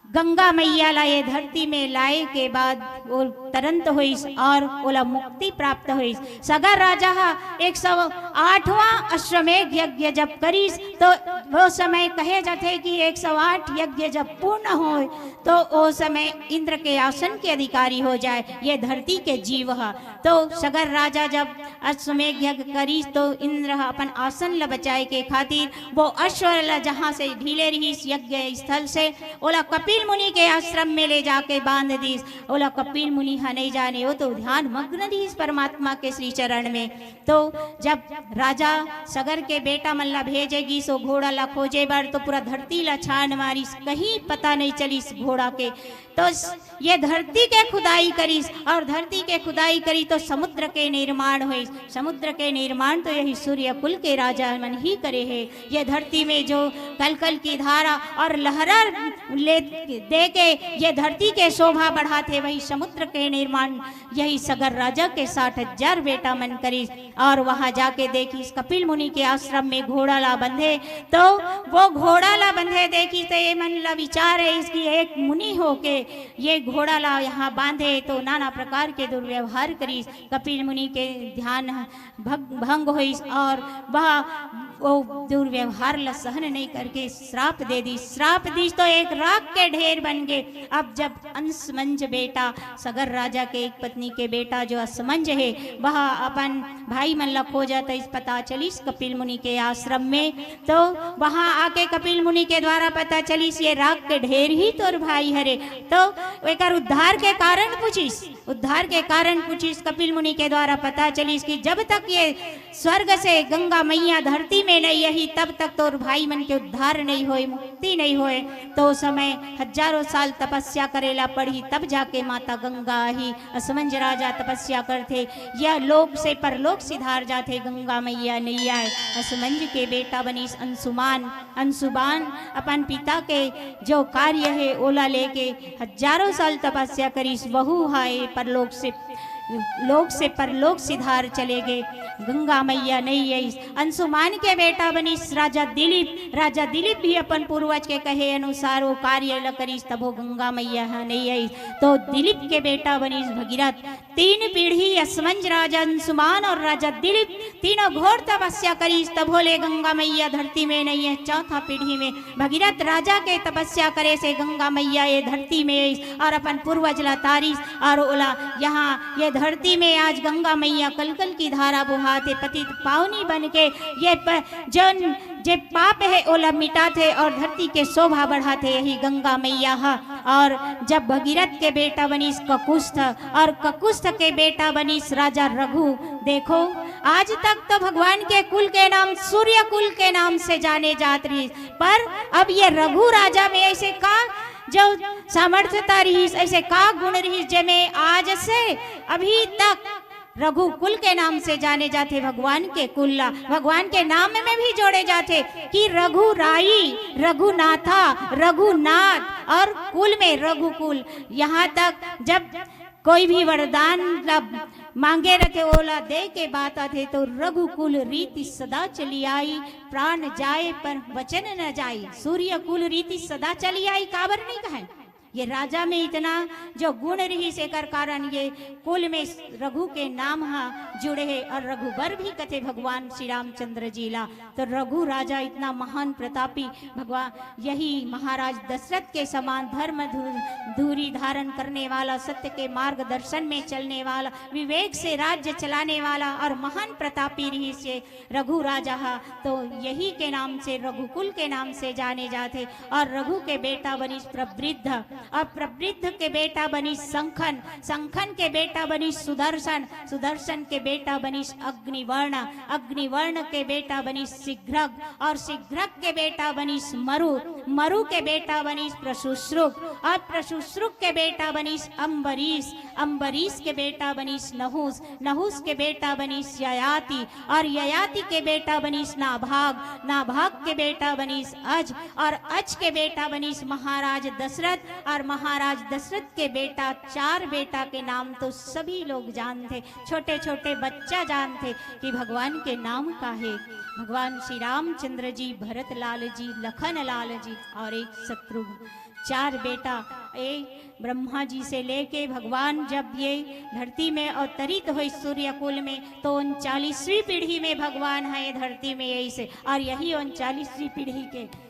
गंगा मैया ला ये धरती में लाए के बाद वो तरंत होइस और ओला मुक्ति प्राप्त होइस। सगर राजा हा एक सौ आठवां अश्वमेघ यज्ञ जब करिस, तो वो समय कहे जाथे कि एक सौ आठ यज्ञ जब पूर्ण होए, तो वो समय इंद्र के आसन के अधिकारी हो जाए ये धरती के जीव हा। तो सगर राजा जब अश्वमेघ यज्ञ करिस, तो इंद्र हा अपन आसन ला बचाए के खातिर वो अश्व ला जहाँ से ढीले रहिस यज्ञ स्थल से, ओला कपिल मुनि के आश्रम में ले जाके बांध दिस। ओला कपिल मुनि हा नहीं जाने, वो तो ध्यान मग्न रहिस परमात्मा के श्री चरण में। तो जब राजा सगर के बेटा मन ला भेजे गिस ओ घोड़ा ला खोजे बर, तो पूरा धरती ला छान मारिस, कहीं पता नहीं चलिस घोड़ा के। तो स-, ये धरती के खुदाई करिस और धरती के खुदाई करी तो समुद्र के निर्माण होइस। समुद्र के निर्माण तो यही सूर्य कुल के राजा मन ही करे हे। ये धरती में जो कलकल की धारा और लहरा ले दे के ये धरती के शोभा बढ़ाथे, वही समुद्र के निर्माण यही सगर राजा के साठ हजार बेटा मन करिस। और वहां जाके देखिस कपिल मुनि के आश्रम में घोड़ा ला बंधे, तो वो घोड़ा ला बंधे देखिस तो ये मन ला विचार हे इसकी एक मुनि होके ये घोड़ा ला यहाँ बांधे तो नाना प्रकार के दुर्व्यवहार करिस। कपिल मुनि के ध्यान भग-, भंग होइस और वह वो दुर्व्यवहार ला सहन नहीं करके श्राप दे दिस। श्राप दिस तो एक राख के ढेर बन गे। अब जब अंसमंज बेटा, सगर राजा के एक पत्नी के बेटा जो असमंज हे, वह अपन भाई मन ला खोजत आइस, पता चलिस कपिल मुनि के आश्रम में। तो वहां आके कपिल मुनि के द्वारा पता चलिस ये राख के ढेर ही तोर भाई हरे। तो एकर उद्धार के कारण पूछिस, उद्धार के कारण पूछिस कपिल मुनि के द्वारा पता चलिस कि जब तक ये स्वर्ग से गंगा मैया धरती में नहीं आई तब तक तोर भाई मन के उद्धार नहीं होए, मुक्ति नहीं होए। तो ओ समय हजारों साल तपस्या करेला पड़ही तब जाके माता गंगा आही। असमंज राजा तपस्या करथे, यह लोक से परलोक सिधार जाथे, गंगा मैया नहीं आए। असमंज के बेटा बनिस अंशुमान। अंशुमान अपन पिता के जो कार्य हे ओला लेके हजारों साल तपस्या करिस, वहू हा ए परलोक से, लोक से परलोक सिधार चले गे। गंगा मैया नहीं आइस। अंशुमान के बेटा बनिस राजा दिलीप। राजा दिलीप भी अपन पूर्वज के कहे अनुसार वो कार्य ल करिस, तभो गंगा मैया ह नहीं आइस। तो दिलीप के बेटा बनिस भगीरथ। तीन पीढ़ी असमंज, राजा अंशुमान और राजा दिलीप तीनों घोर तपस्या करिस, तभो ले गंगा मैया धरती में नहीं आइस। चौथा पीढ़ी में भगीरथ राजा के तपस्या करे से गंगा मैया ये धरती में आइस और अपन पूर्वज ला तारिस और ओला यहाँ ये धरती में आज गंगा मैया कलकल की धारा बोहाथे, पतित पावनी बन के ये प-, जौन जे पाप हे ओला मिटाथे और धरती के शोभा बढ़ाथे यही गंगा मैया ह। और जब भगीरथ के बेटा बनिस ककुस्थ और ककुस्थ के बेटा बनिस राजा रघु। देखो, आज तक तो भगवान के कुल के नाम सूर्य कुल के नाम से जाने जात रहिस, पर अब ये रघु राजा में ऐसे का जो सामर्थ्यता रहिस, ऐसे का गुण रहिस, जेमे आज से अभी तक रघुकुल के नाम से जाने जाथे। भगवान के कुल ला भगवान के नाम में भी जोड़े जाथे कि रघुराई, रघुनाथा, रघुनाथ और कुल में रघुकुल। यहाँ तक जब कोई भी वरदान ला मांगे रथे, ओला दे के बात आथे तो रघुकुल रीति सदा चली आई, प्राण जाए पर वचन न जाई। सूर्य कुल रीति सदा चली आई, काबर नहीं कहे? ये राजा में इतना जो गुण रहिस, एकर कारण ये कुल में रघु के नाम ह जुड़े हे और रघुबर भी कथे भगवान श्री रामचंद्र जी ला। तो रघु राजा इतना महान प्रतापी भगवान, यही महाराज दशरथ के समान धर्म धू-, धूरी धारण करने वाला, सत्य के मार्गदर्शन में चलने वाला, विवेक से राज्य चलाने वाला और महान प्रतापी रहिस ये रघु राजा हा। तो यही के नाम से रघुकुल के नाम से जाने जाथे। और रघु के बेटा बनिस प्रवृद्ध, और प्रवृद्ध के बेटा बनिस संखन, संखन के बेटा बनिस सुदर्शन, सुदर्शन के बेटा बनिस अग्निवर्ण, अग्निवर्ण के बेटा बनिस शीघ्रक, और शीघ्रक के बेटा बनिस मरु, मरु के बेटा बनिस प्रशुश्रुक, और प्रशुश्रुक के बेटा बनिस अम्बरीश, अम्बरीश के बेटा बनिस नहुस, नहुस के बेटा बनिस ययाति, और ययाति के बेटा बनिस नाभाग, नाभाग के बेटा बनिस अज, और अज के बेटा बनिस महाराज दशरथ, और महाराज दशरथ के बेटा, चार बेटा के नाम तो सभी लोग जानथे, छोटे छोटे बच्चा जानथे कि भगवान के नाम का हे। भगवान श्री रामचंद्र जी, भरत लाल जी, लखन लाल जी और एक शत्रुघ्न, चार बेटा। ए ब्रह्मा जी से लेके भगवान जब ये धरती में अवतरित हुए सूर्य कुल में, तो उनचालीसवीं पीढ़ी में भगवान है ये धरती में, यही से। और यही उनचालीसवीं पीढ़ी के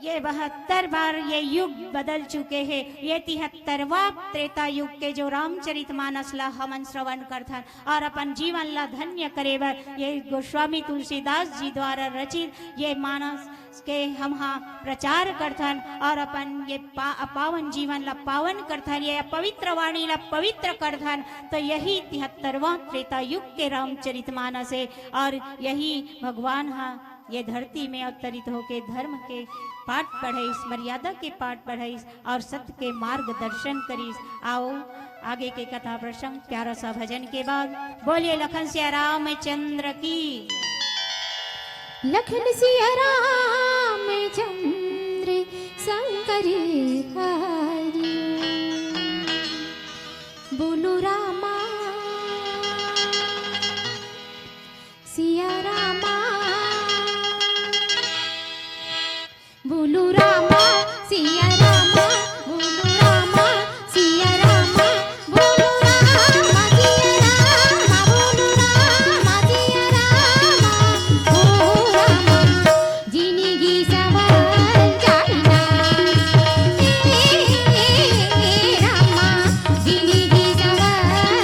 ये बहत्तर बार ये युग बदल चुके हैं। ये तिहत्तरवां त्रेता युग के जो रामचरित मानस ला हमन श्रवण करथन और अपन जीवन ला धन्य करे बर ये गोस्वामी तुलसीदास जी द्वारा रचित ये मानस के हम हा प्रचार करथन और अपन ये पा-, पावन जीवन ला पावन करथन, ये पवित्र वाणी ला पवित्र करथन, तो यही तिहत्तरवां त्रेता युग के रामचरित मानस हे। और यही भगवान हा ये धरती में अवतरित होके धर्म के पाठ पढ़ाइस, मर्यादा के पाठ पढ़ाइस और सत्य के मार्गदर्शन करिस। आओ, आगे के कथा प्रसंग प्यारा सा भजन के बाद बोलिए लखन सिया रामचंद्र की। लखन सिया रामचंद्र शंकर हरि बोलो रामा। सिया रामा बोलो रामा। सिया रामा बोलो रामा। सिया रामा बोलो रामा। सिया रामा बोलो रामा। सिया रामा ओ रामा। जिनगी सवर जाहिना ए रामा। जिनगी सवर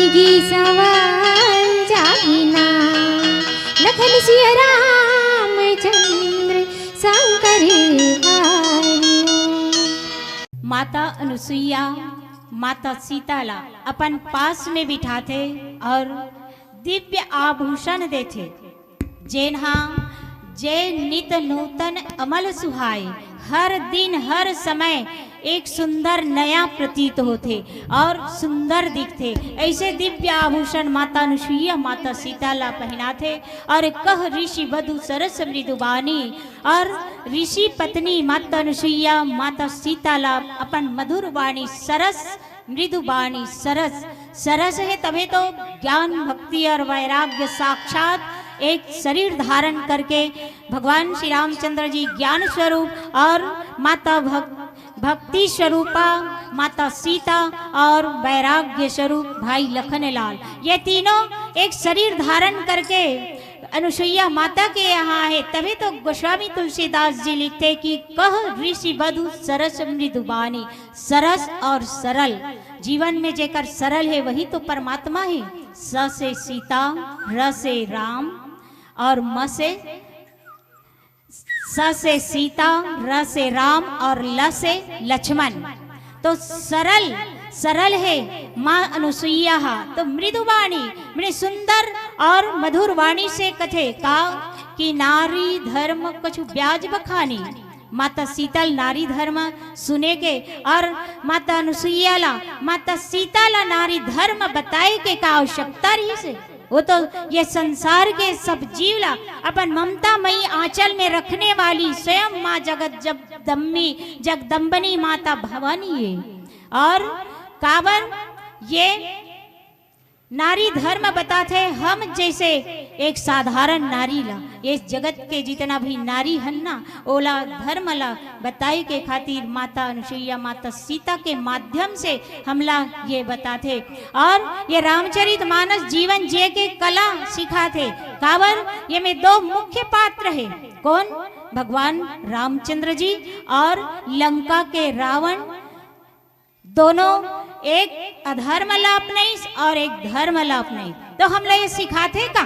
जी सवाल जागिना, लखन सिया रामचंद्र शंकर हरि। माता अनुसुईया माता सीता ला अपन पास में बिठाथे और दिव्य आभूषण देथे, जेन हा जे नित नूतन अमल सुहाए, हर दिन हर समय एक सुंदर नया प्रतीत होथे और सुंदर दिखथे। ऐसे दिव्य आभूषण माता अनुसुईया माता सीता ला पहनाथे और कह ऋषि वधु सरस मृदुबानी। और ऋषि पत्नी माता अनुसुईया माता सीता ला अपन मधुर वाणी सरस मृदुबानी सरस, सरस हे तभे तो ज्ञान भक्ति और वैराग्य साक्षात एक शरीर धारण करके भगवान श्री रामचंद्र जी ज्ञान स्वरूप और माता भक-, भक्ति स्वरूपा माता सीता और वैराग्य स्वरूप भाई लखनलाल, ये तीनों एक शरीर धारण करके अनुसुईया माता के यहाँ हे। तभी तो गोस्वामी तुलसीदास जी लिखथे कि कह ऋषि वधु सरस मृदुबानी। सरस और सरल, जीवन में जेकर सरल हे वही तो परमात्मा हे। स से सीता, र से राम और म से, स से सीता, र से राम और ल से लक्ष्मण। तो सरल, सरल हे माँ अनुसुईया हा, तो मृदुबानी, बड़े सुंदर और मधुर वाणी से कथे का कि नारी धर्म कछु ब्याज बखानी। माता सीता ल नारी धर्म सुने के और माता अनुसुईया ला, माता सीता ला नारी धर्म बताए के का आवश्यकता रहिसे? वो तो ये संसार के सब जीव ला अपन ममता मई आंचल में रखने वाली स्वयं माँ जगत जगदम्बी, जगदम्बनी माता भवानी हे। और काबर ये नारी धर्म बताथे, हम जैसे एक साधारण नारी ला, ये जगत के जितना भी नारी हन ना, ओला धर्म ला बताए के खातिर माता अनुसुईया, माता सीता के माध्यम से हमला ये बताथे। और ये रामचरित मानस जीवन जिए के कला सिखाथे। काबर? ये में दो मुख्य पात्र हे। कौन? भगवान रामचंद्र जी और लंका के रावण। दोनों एक अधर्म ला अपनाइस और एक धर्म ला अपनाइस। तो हमला ये सिखाथे का?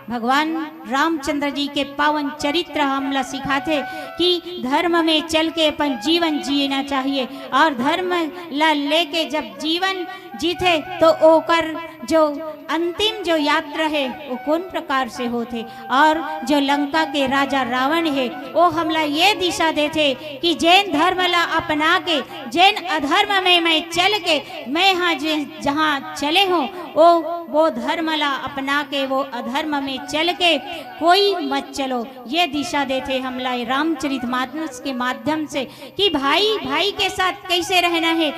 भगवान रामचंद्र जी के पावन चरित्र हमला सिखाथे कि धर्म में चल के अपन जीवन जीना चाहिए और धर्म ला लेके जब जीवन जीथे तो ओकर जो अंतिम जो यात्रा हे वो कौन प्रकार से होथे। और जो लंका के राजा रावण हे वो हमला ये दिशा देथे कि जेन धर्म ला अपना के, जेन अधर्म में मैं चल के, मैं हा जे जहाँ चले हों, वो, वो धर्म ला अपना के, वो अधर्म में चल के कोई मत चलो। ये दिशा देथे हमला ये रामचरित मानस के माध्यम से कि भाई भाई के साथ कैसे रहना हे,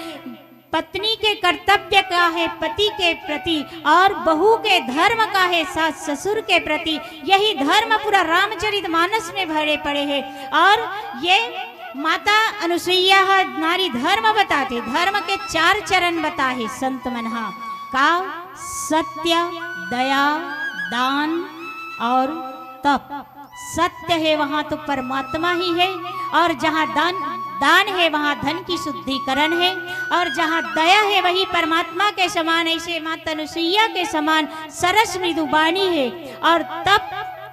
पत्नी के कर्तव्य का हे पति के प्रति और बहू के धर्म का हे सास ससुर के प्रति। यही धर्म पूरा रामचरित मानस में भरे पड़े हे। और ये माता अनुसुईया ह नारी धर्म बताथे, धर्म के चार चरण बताहे संत मन हा। का? सत्य, दया, दान और तप। सत्य हे वहाँ तो परमात्मा ही हे, और जहाँ दान, दान हे वहाँ धन की शुद्धिकरण हे, और जहाँ दया हे वही परमात्मा के समान, ऐसे माता अनुसुईया के समान सरस मृदुबानी हे। और तप,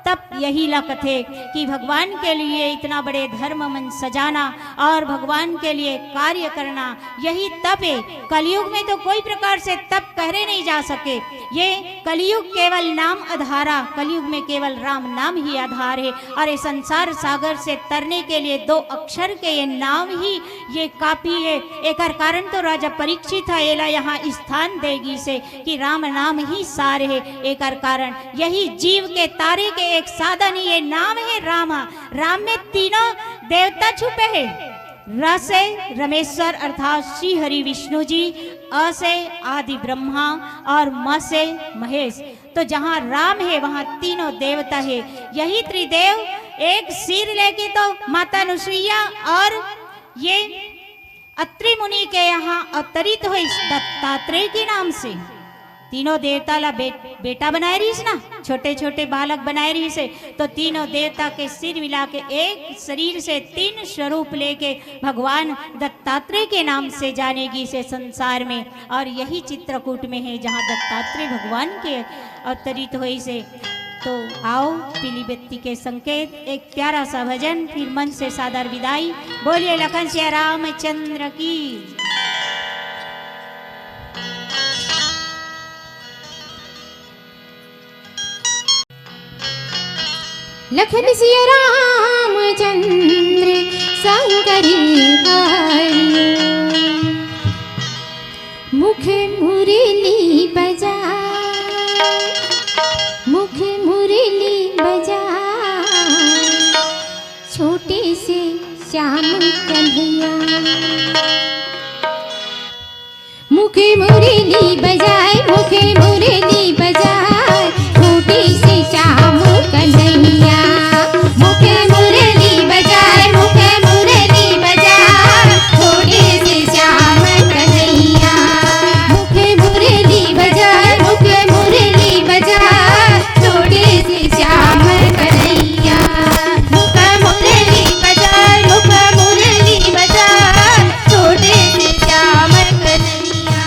तप यही ला कथे कि भगवान के लिए इतना बड़े धर्म मन सजाना और भगवान के लिए कार्य करना, यही तप हे। कलयुग में तो कोई प्रकार से तप करे नहीं जा सके। ये कलयुग केवल नाम आधारा, कलयुग में केवल राम नाम ही आधार हे। और ये संसार सागर से तरने के लिए दो अक्षर के ये नाम ही ये काफी हे। एकर कारण तो राजा परीक्षित ह एला यहाँ स्थान दे गिस हे कि राम नाम ही सार हे। एकर कारण यही जीव के तारे के एक साधन ही ये नाम हे राम ह। राम में तीनों देवता छुपे हे। र से रमेश्वर अर्थात श्री हरि विष्णु जी, अ से आदि ब्रह्मा और म से महेश। तो जहाँ राम हे वहाँ तीनों देवता हे। यही त्रिदेव एक सिर लेके तो माता अनुसुईया और ये अत्रि मुनि के यहाँ अवतरित होइस दत्तात्रेय के नाम से। तीनों देवता ला बे-, बेटा बनाए रहिस ना, छोटे छोटे बालक बनाए रहिस हे, तो तीनों देवता के सिर मिला के एक शरीर से तीन स्वरूप लेके भगवान दत्तात्रेय के नाम से जाने गिस हे संसार में। और यही चित्रकूट में है जहाँ दत्तात्रेय भगवान के अवतरित होइस हे। तो आओ, पीली बत्ती के संकेत, एक प्यारा सा भजन, फिर मंच से सादर विदाई। बोलिए लखन सिया रामचंद्र की। लखन सिया रामचंद्र शंकर हरि। मुख मुरली बजा, मुख मुरली बजा, छोटे से श्याम कन्हैया। मुख मुरली बजाए, मुख मुरली बजाए, छोटे से श्याम कन्हैया। मुख मुरली बजाए, मुख मुरली बजाए, छोटे से श्याम कन्हैया। मुख मुरली बजाए, मुख मुरली बजाए, छोटे से श्याम कन्हैया। मुख मुरली बजाए, मुख मुरली बजाए, छोटे से श्याम कन्हैया।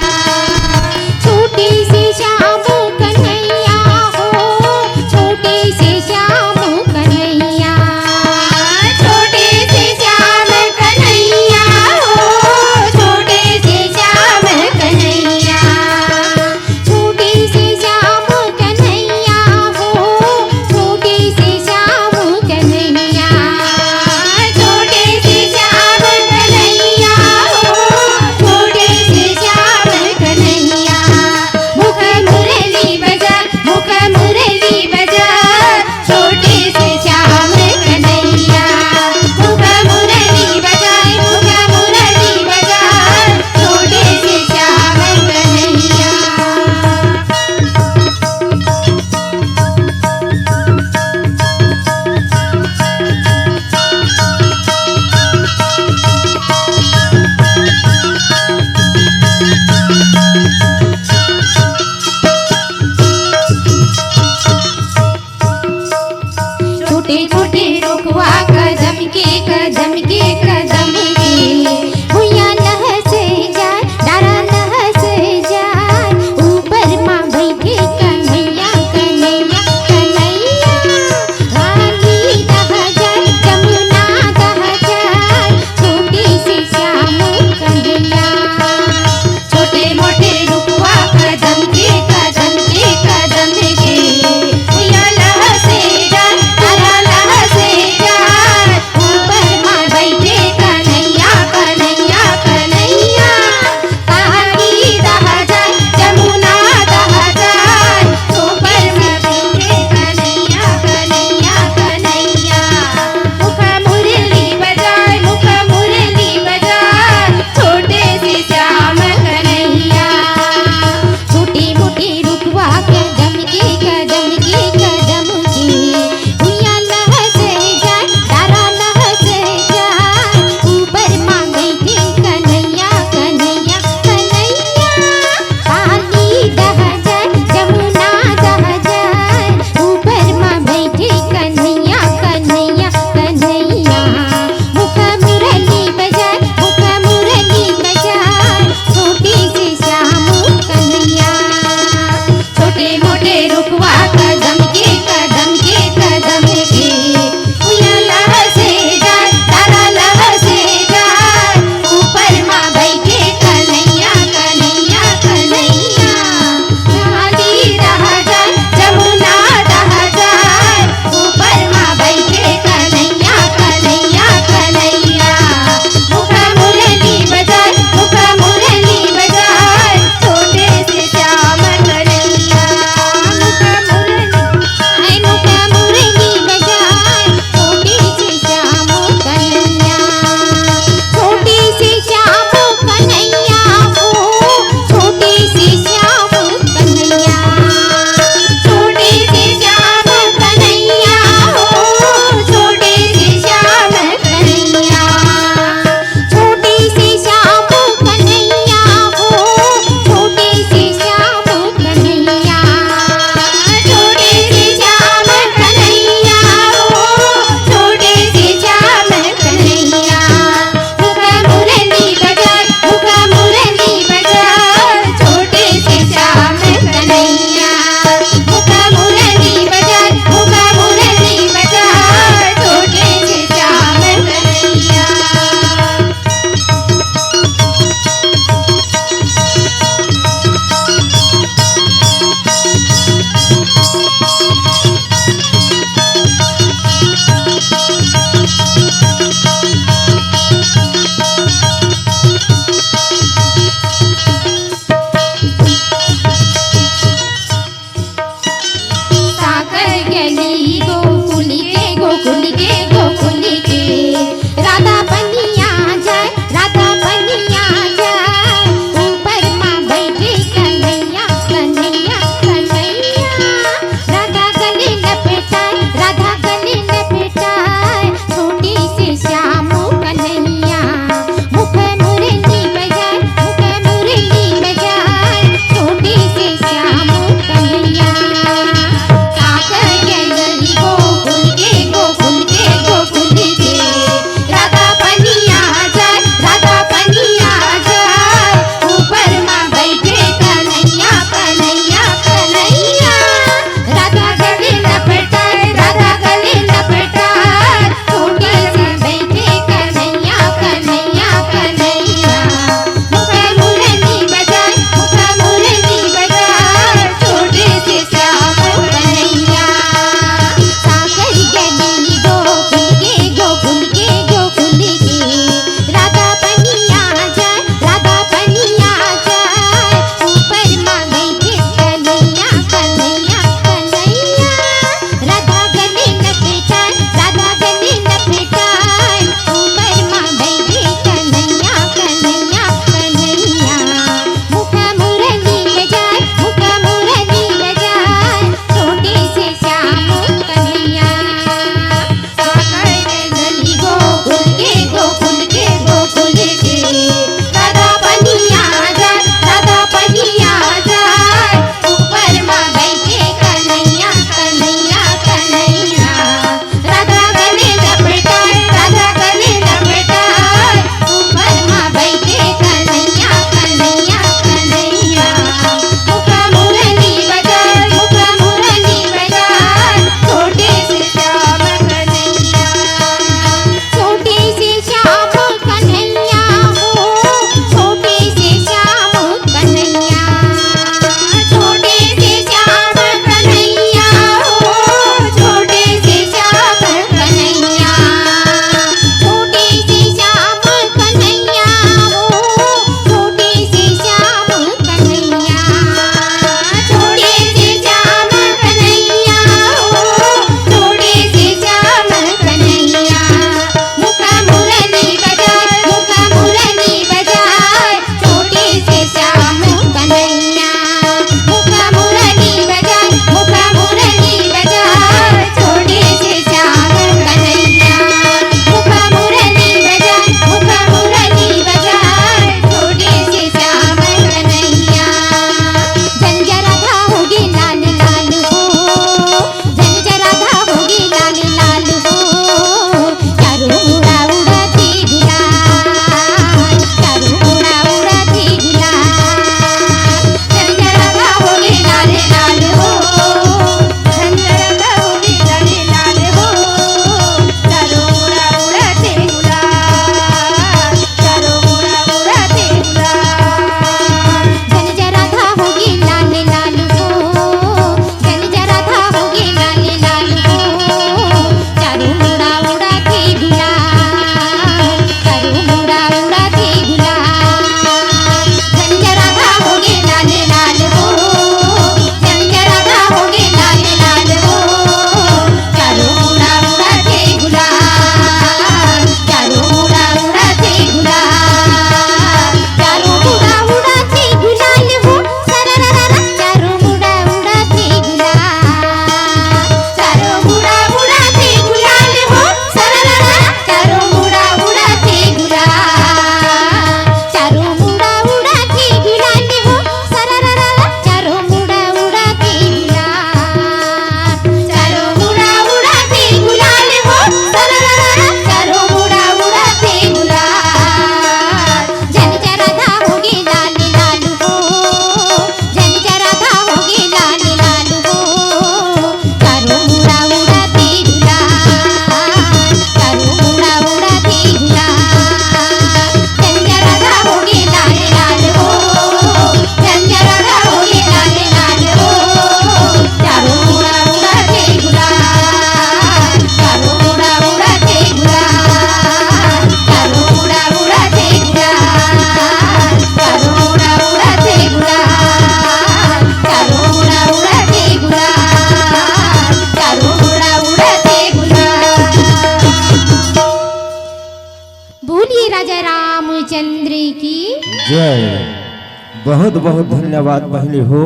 बहुत बहुत धन्यवाद बहिनी हो।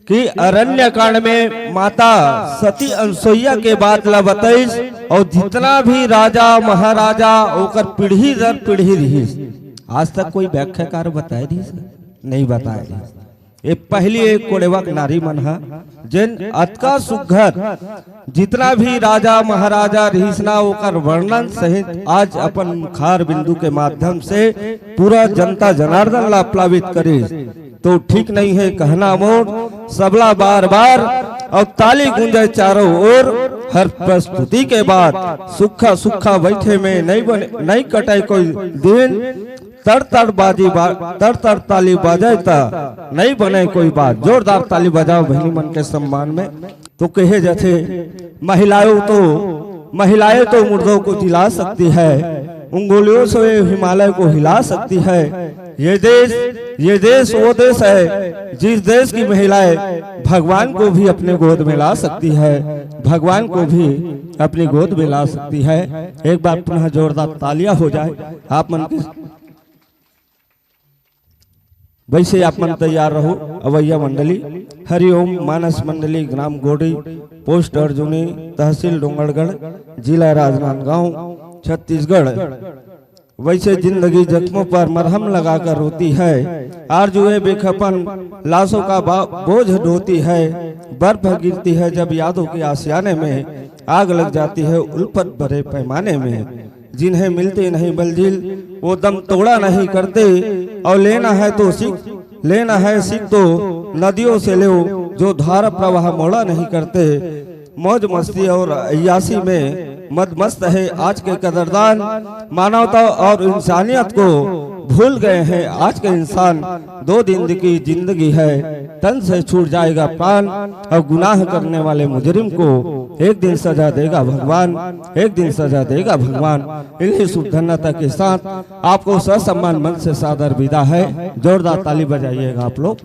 कि अरण्य कांड में माता सती अनसुईया के बात ला बताइस, और जितना भी राजा महाराजा ओकर पीढ़ी दर पीढ़ी रहिस, आज तक कोई व्याख्याकार बताए रहिस? नहीं बताए रहिस। ये पहली एक कोड़ेवा के नारी मन ह, जेन अतका सुघर, जितना भी राजा महाराजा रहिस ना, ओकर वर्णन सहित आज अपन मुखार बिंदु के माध्यम से पूरा जनता जनार्दन ला प्लावित करिस। तो ठीक नहीं है कहना मोर, सबला बार बार, और ताली गूंजे चारों ओर। हर प्रस्तुति के बाद सुक्खा सुक्खा बैठे में नहीं बने, नहीं कटे कोई दिन। तड़ तड़ बाजी बा, तड़ तड़ ताली बजाए ता नहीं बने कोई बात। जोरदार ताली बजाओ बहिनी मन के सम्मान में। तो कहे जाथे, महिलाओं तो, महिलाएं तो मुर्दों को जिला सकती है, उंगलियों से हिमालय को हिला सकती है। ये देश, ये देश वो देश है जिस देश की महिलाएं भगवान को भी अपने गोद में ला सकती है, भगवान को भी अपनी गोद में ला सकती है। एक बार पुनः जोरदार तालियां हो जाए आप मन के। वैसे आप मन तैयार रहो। अवैया मंडली, हरिओम मानस मंडली, ग्राम गोड़ी, पोस्ट अर्जुनी, तहसील डोंगरगढ़, जिला राजनांदगांव, छत्तीसगढ़। वैसे जिंदगी जख्मों पर मरहम लगाकर रोती है, आरजुए बेखफन लाशों का बा-, बोझ ढोती है। बर्फ गिरती है जब यादों के आशियाने में, आग लग जाती है उल्फत भरे पैमाने में। जिन्हें मिलती नहीं मंजिल, वो दम तोड़ा नहीं करते। और लेना है तो सीख, लेना है सीख तो नदियों से लो, जो धारा प्रवाह मोड़ा नहीं करते। मौज मस्ती और अय्यासी में मदमस्त है आज के कदरदान। मानवता और इंसानियत को भूल गए हैं आज के इंसान। दो दिन की जिंदगी है, तन से छूट जाएगा प्राण, और गुनाह करने वाले मुजरिम को एक दिन सजा देगा भगवान, एक दिन सजा देगा भगवान। इन्हीं शुभ धन्यता के साथ आपको ससम्मान मन से सादर विदा है। जोरदार ताली बजाइएगा आप लोग।